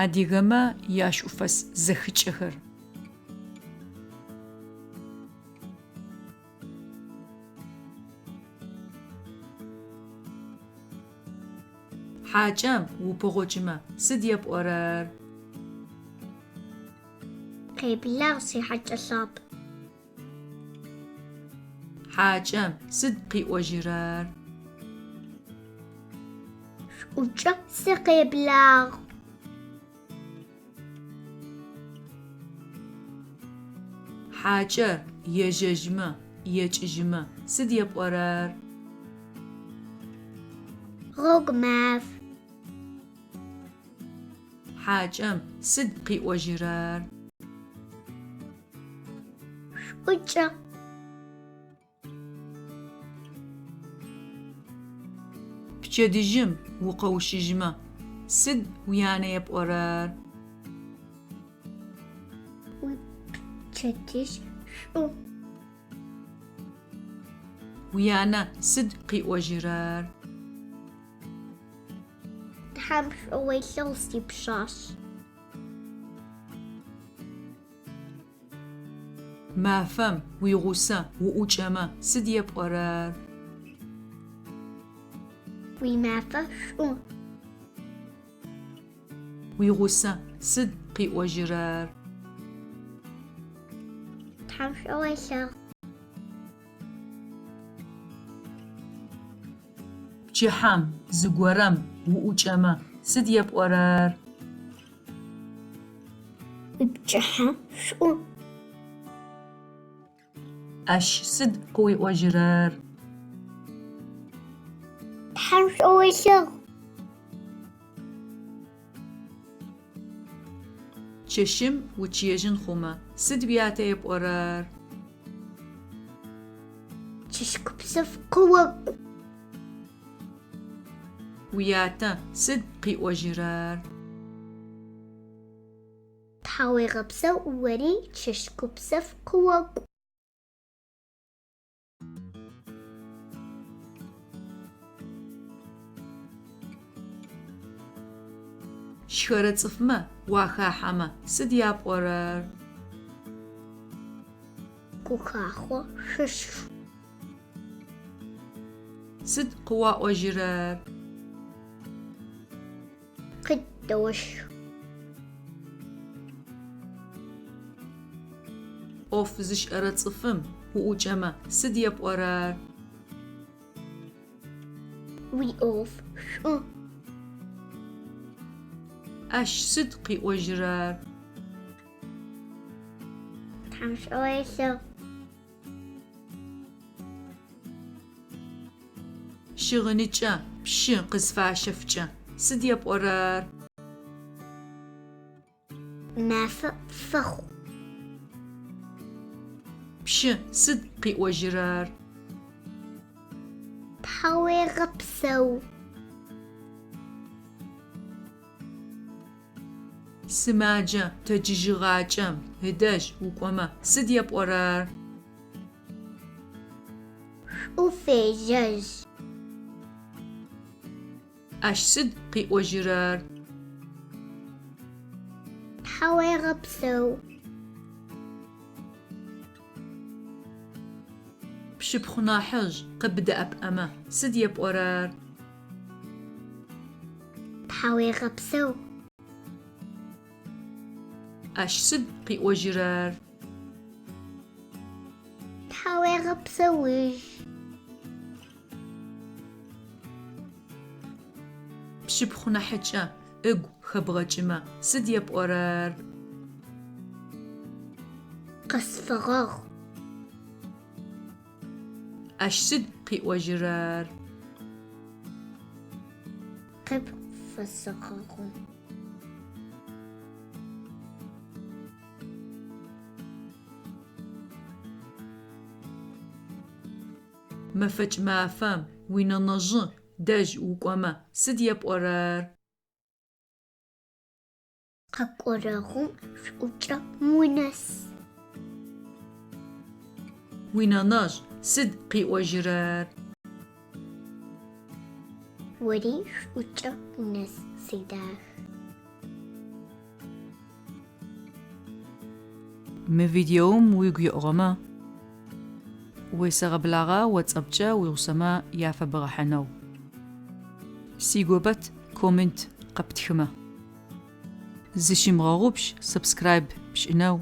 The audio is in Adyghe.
Адыгэмэ яшӏуфэс зэхыкӏэхэр. Хьакӏэм упэгъокӏымэ сыд епӏорэр? Къеблагъ, сихьэкӏэ лъапӏ. Хьакӏэм сыд къыӏожьырэр? Шӏукӏэ сыкъеблагъ. Хьакӏэр ежьэжьмэ, екӏыжьымэ сыд епӏорэр? Гъогу маф. Хьакӏэм сыд къыӏожьырэр? Шӏукӏэ. Пчэдыжьым укъэущыжьымэ, сыд уянэ епӏорэр? Уипчэдыжь шӏу. Уянэ сыд къыӏожьырэр? Тхьэм шӏу уелъэгъу, сипшъашъ. Мафэм уигъусэ уӏукӏэмэ, сыд епӏорэр? Уимафэ шӏу. Уигъусэ сыд къыӏожьырэр? Тхьэм шӏу уелъэгъу. Пчыхьэм зыгорэм уӏукӏэмэ, сыд епӏорэр? Уипчыхьэ шӏу. Ащ сыд къыуиӏожьырэр? Тхьэм шӏу уелъэгъу. Чэщым учъыежьын хъумэ, сыд уятэ епӏорэр? Чэщ гупсэф къыокӏу. Уятэ сыд къыӏожьырэр? Тхьауегъэпсэу ори чэщ гупсэф къыокӏу. Шхэрэ цӏыфмэ уахахьэмэ сыд япӏорэр? Гухахъо шъушх. Сыд къыуаӏожьырэр? Къыддэошх. ӏоф зышӏэрэ цӏыфым уӏукӏэмэ сыд епӏорэр? Уиӏоф шӏу. Ащ сыд къыӏожьырэр? Тхьэм шӏу уелъэгъу. Щыгъыныкӏэ пшы къызфащэфкӏэ сыд епӏорэр? Мафэ пфэхъу. Пшы сыд къыӏожьырэр? Тхьауегъэпсэу. Сымаджэ тэджыжьыгъакӏэм ыдэжь укӏомэ сыд епӏорэр? Шӏу фежьэжь. Ащ сыд къыӏожьырэр? Тхьауегъэпсэу. Пшыпхъу нахьыжъ къыбдэӏэпыӏэмэ сыд епӏорэр? Тхьауегъэпсэу. Ащ сыд къыӏожьырэр? Тхьауегъэпсэужь. Пшыпхъу нахьыкӏэ ыгу хэбгъэкӏымэ сыд епӏорэр? Къысфэгъэгъу. Ащ сыд къыӏожьырэр? Къыпфэсэгъэгъу. Мэфэкӏ мафэм уинэнэжъы дэжь укӏомэ сыд епӏорэр? Къэкӏорэгъум шӏукӏэ унэс. Уинэнэжъ сыд къыӏожьырэр? Ори шӏукӏэ унэс, сидах. Мы видеом уигу еӏугъэмэ, уесэгъэблагъэ WhatsApp-кӏэ уигъусэмэ яфэбгъэхьынэу. Сигопэт коммент къэптхымэ. Зыщымыгъэгъупш subscribe пшӏынэу.